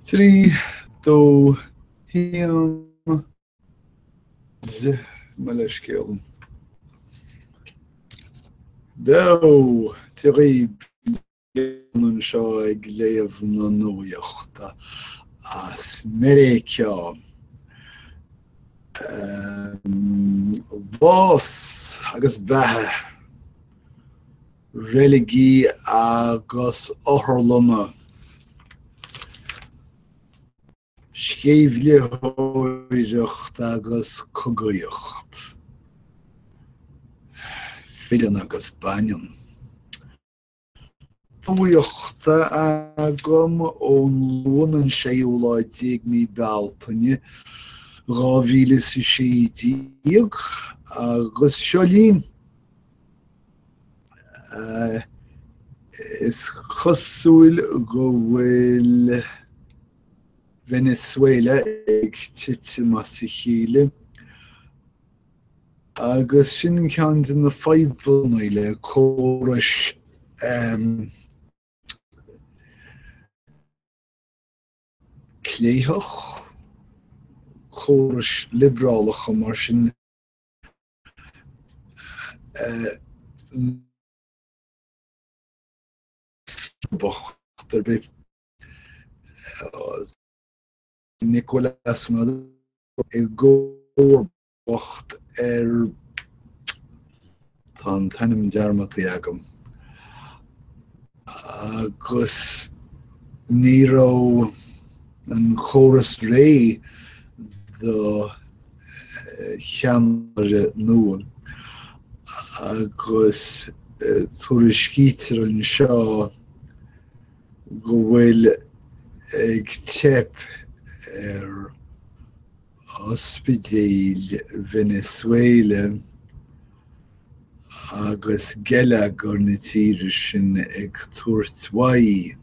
3, 2, 1, Mo leithscéal. Beo! Dia dhaoibh, Leon anseo ag léamh na nuachta as Meiriceá. Bás agus beatha, reiligí agus otharlanna. Sceimhlitheoireacht agus cogaíocht. Fireann agus baineann. Nuachta agam ón Luan an séú lá déag mí Bealtaine 2016 agus seo linn. Is cosúil go bhfuil Venezuela ag titim as a chéile agus sin ceann de na fadhbanna le córais cléitheach, córais liobrálacha mar sin. Bocht ar bith. Nicolás Maduro i gcomharbacht ar, tá an t-ainm dearmadta agam, agus ní raibh an córas réidh do cheannaire nua agus tuairiscítear anseo go bhfuil ag teip ar ospidéil Venezuela agus geilleagar na tíre sin ag tabhairt uaidh.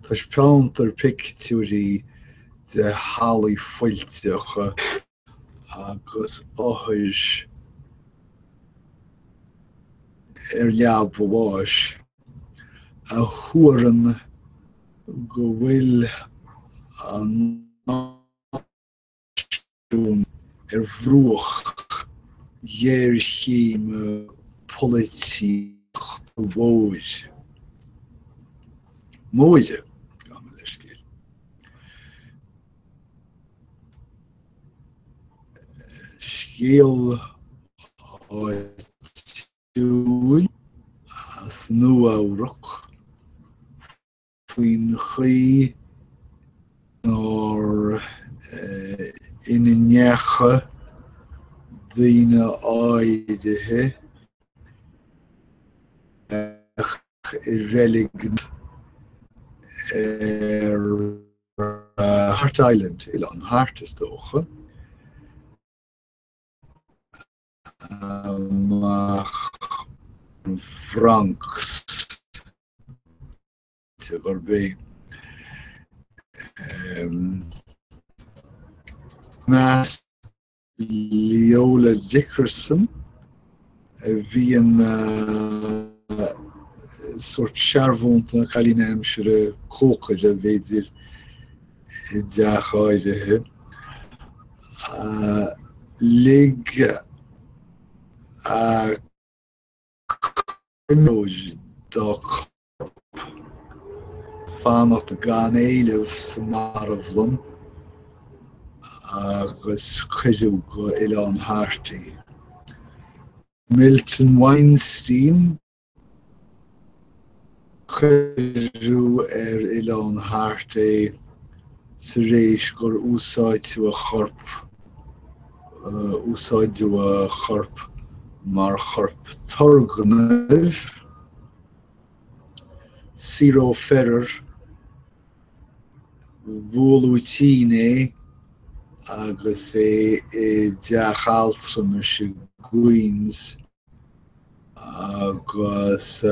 Taispeántar pictiúirí de hallaí fuilteacha agus othair ar leaba bháis a thuarann go bhfuil an náisiún ar bhruach ghéarchéime polaitíochta mhóir. Móire, gabh mo leithscéal. Scéal áitiúil as Nua-Eabhrac faoin chaoi nár ina ndeachaigh daoine áirithe isteach i reilig ar Hart Island, Oileán Hart is dócha, amach an Bhronx. Gurb é meas Leola Dickerson a bhí ina sórt searbhónta, cailín aimsire, cócaire, b'fhéidir, i dteach áirithe. Lig a coimreoir dá corp fanacht gan éileamh sa marbhlann agus cuireadh go Oileán Hart í. Milton Weinstein, cuireadh ar Oileán Hart é tar éis gur úsáideadh a chorp úsáideadh a chorp mar chorp turgnaimh. Ciro Ferrer, buaileadh tinn é agus é i dteach altranais i gQueens agus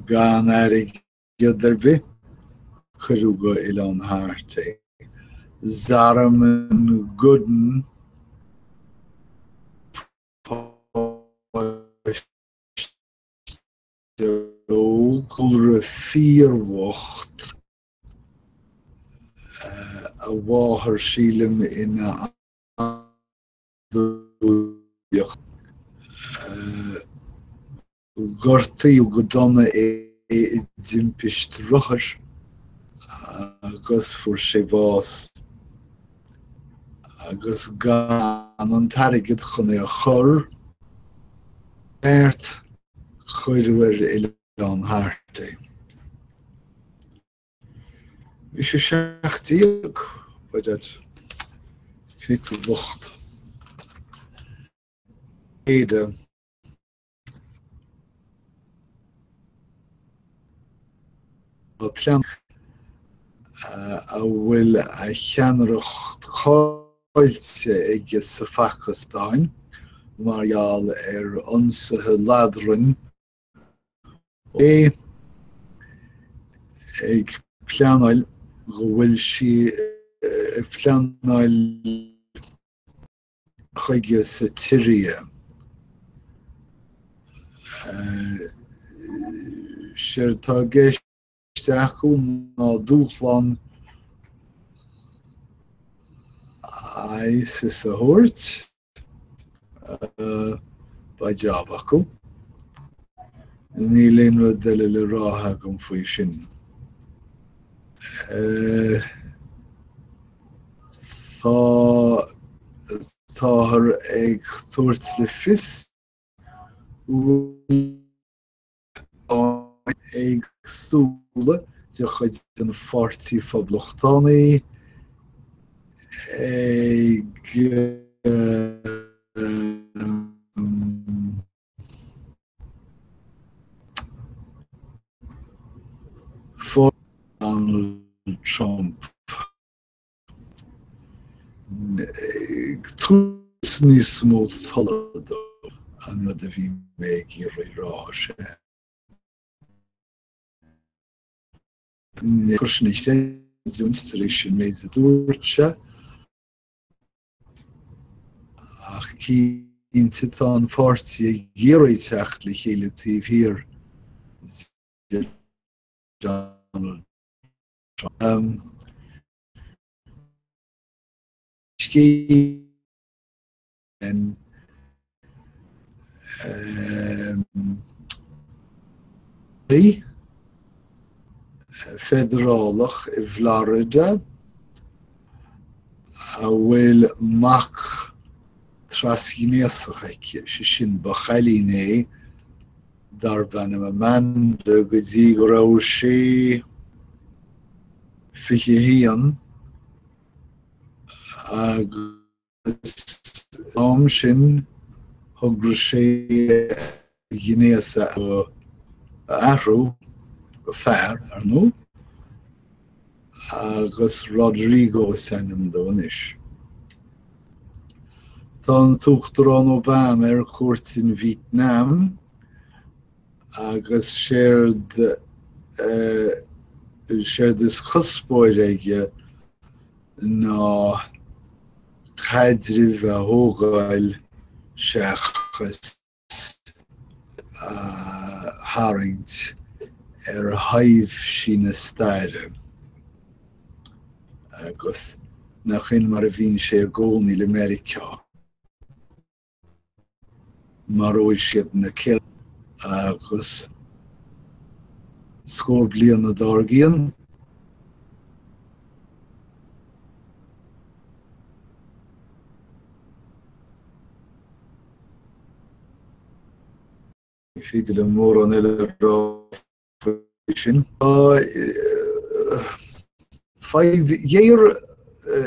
gan airgead ar bith, cuireadh go Oileán Hart é. Zarmon Gooden. Óg, cúlra fíorbhocht, a mháthair sílim ina andúileach. Gortaíodh go dona é i dtimpist rothair agus fuair sé bás agus gan an t-airgead chun é a chur ceart, cuireadh ar Oileán Hart é. Bhí sé 17, by dad. Chonaic tú bocht. Éide. Tá plean a bhfuil a cheannaireacht caillte aige sa Phacastáin mar gheall ar ionsaithe ladrainn é ag pleanáil go bhfuil sí ag pleanáil chuige sa tSiria. Séard atá i gceist acu ná dúshlán ISIS a thabhairt. Beidh jab acu. Níl aon rud eile le rá agam faoi sin. Tá, táthar ag tabhairt le fios go bhfuil éagsúla de chuid an Pháirtí Phoblachtánaigh ag Donald Trump ag tabhairt níos mó tola dó, an rud a bhí mé ag iarraidh rá, sea. Ní sin a chreidiúint tar éis an méid a dúirt sé. Ach cinnte tá an páirtí ag iarraidh teacht le chéile taobh thiar de Donald Trump. Scéal Feidearálach i bhFlorida a bhfuil mac trasghnéasach aici, sé sin, ba chailín é darb ainm Amanda go dtí go raibh sí 21 agus San am sin thograigh sé a ghnéas a athrú go fear, ar ndóigh, agus Rodrigo is ainm dó anois. Tá an tUachtarán Obama ar cuairt in Vítneam agus séard séard is cuspóir aige ná caidrimh a thógáil seachas a tharraingt ar thaibhsí na staire. Agus nach in mar a bhíonn sé i gcónaí le Meiriceá? Maróidh siad na céadta agus scór bliana dár gcionn. Ní féidir liom mórán eile a rá faoi sin. Fadhb ghéar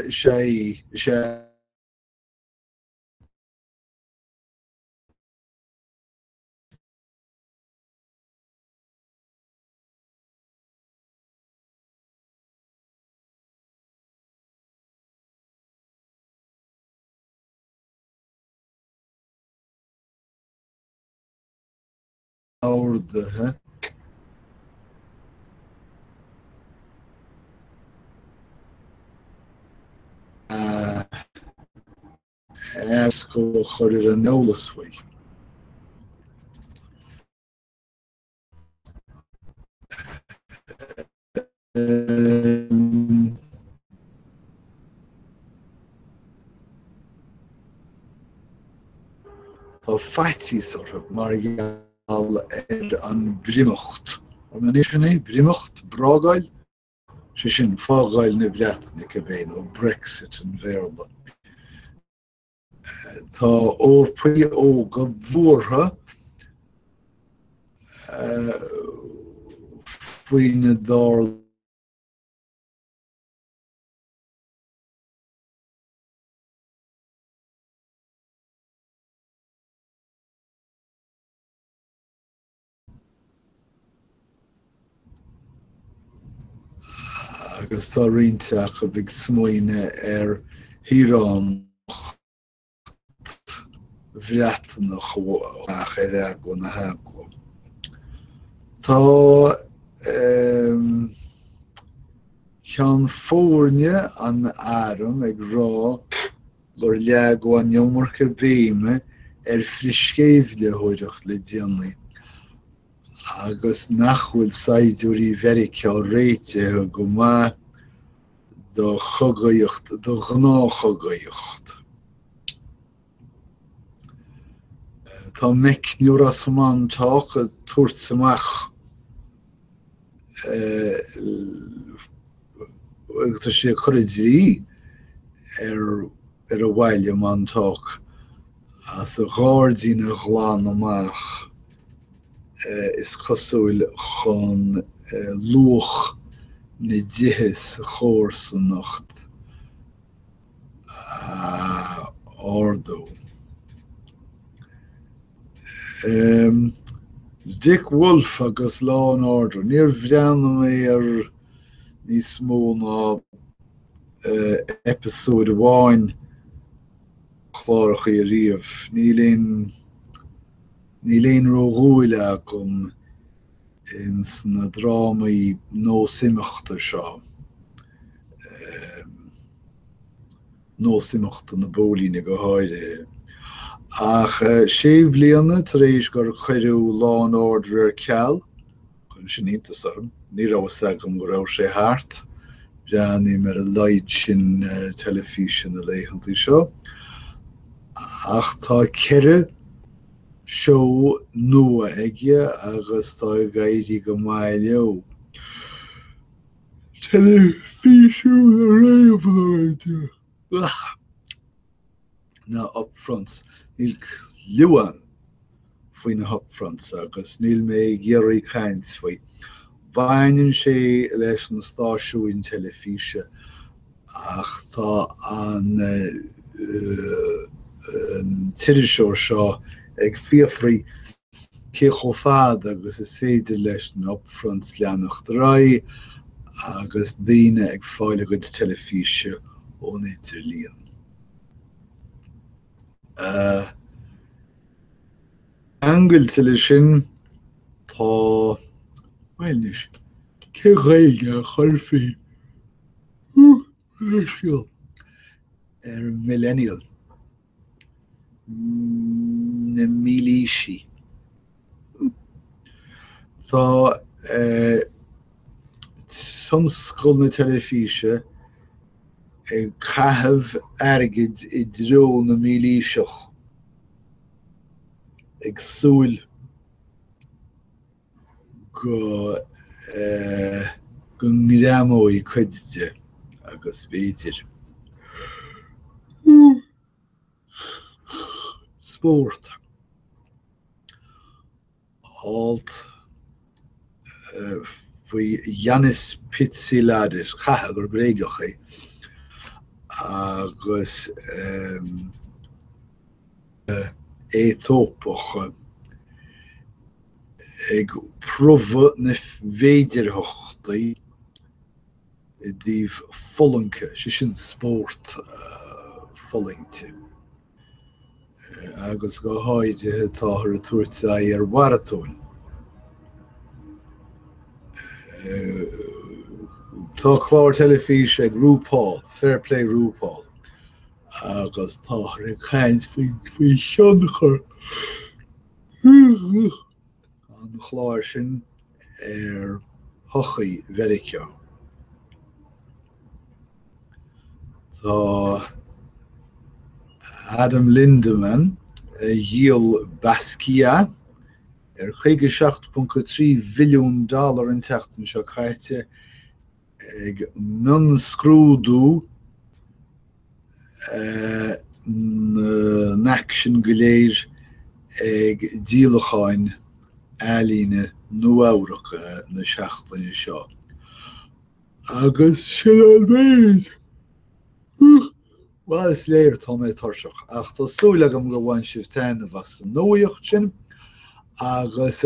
is ea í, is ea. Orduithe. A éascú a chur ar an eolas faoi. Tá faitíos orthu mar gheall ar an mBrimeacht. An é sin é? Brimeacht? Brágáil? Sé sin, fágáil na Breataine, cibé, nó Brexit an Bhéarla. Tá Eorpaigh óga buartha faoina dtarlóidh. Agus tá roinnt acu ag smaoineamh ar shaoránacht Bhreatnach amach ar eagla na heagla. Tá ceann foirne an airm ag rá gur leagadh an iomarca béime ar frithsceimhlitheoireacht le déanaí agus nach bhfuil saighdiúirí Mheiriceá réitithe go maith do chogaíocht, do ghnáthchogaíocht. Tá meicneoir as Montauk ag tabhairt amach agus tá sé ag cur an dlí ar ar a bhaile Montauk as a ghairdín a ghlanadh amach is cosúil chun luach na dtithe sa chomharsanacht a ardú. Dick Wolf agus Law and Order, níor bhreathnaigh mé ar níos mó ná eipeasóid amháin clárachaí ariamh. Níl aon níl aon ródhúil agam ins na drámaí nós imeachta seo. Nós imeachta na bpóilíní go háirithe. Ach sé bliana tar éis gur cuireadh Law and Order ar ceal, chuir sin iontas orm, ní raibh fhios agam go raibh sé thart, breathnaím ar a laghad sin teilifíse na laethantaí seo, ach tá 4 seó nua aige agus tá ag éirí go maith leo. Teilifísiú na réabhlóide. Na upfronts. Níl cliú a'm faoi na hupfronts agus níl mé ag iarraidh caint faoi. Baineann sé leis na stáisiúin teilifíse ach tá an t-iriseoir seo ag fiafraí cé chomh fada agus is féidir leis na upfronts leanacht ar aghaidh agus daoine ag fáil a gcuid teilifíse ón idirlíon. Ceangailte leis sin tá, bhuel anois, cén Ghaeilge a chuirfí ar millennial? Na mílaoisí. Tá tionscal na teilifíse ag caitheamh airgid i dtreo na mílaoiseach, ag súil go go ngreamóidh cuid de agus b'fhéidir. Spórt. Alt faoi Yannis Pitsiladis, caithfidh gur Gréigeach é, agus Aetópach ag promhadh na bhféidearthachtaí i dtaobh fulaingthe, sé sin spórt fulaingte, agus go háirithe táthar ag tabhairt aghaidh ar mharatóin. Tá clár teilifíse ag RuPaul, Fair Play RuPaul, agus táthar ag caint faoi thionchar an chláir sin ar shochaí Mheiriceá. Tá Adam Lindemann. Dhíol Basquiat ar 57.3 bhilliún dollar an tseachtain seo caite ag mionscrúdú na n-aicsean go léir ag díolacháin ealaíne Nua-Eabhrac na seachtaine seo. Agus sin an méid! Bhuel, is léir, tá mé tuirseach, ach tá súil agam gur bhain sibh taitneamh as an nuaíocht sin, agus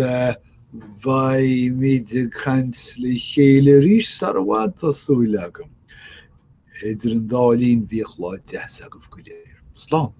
beimid ag caint le chéile arís sar i bhfad, tá súil agam. Idir an dá linn, bíodh lá deas agaibh go léir. Slán!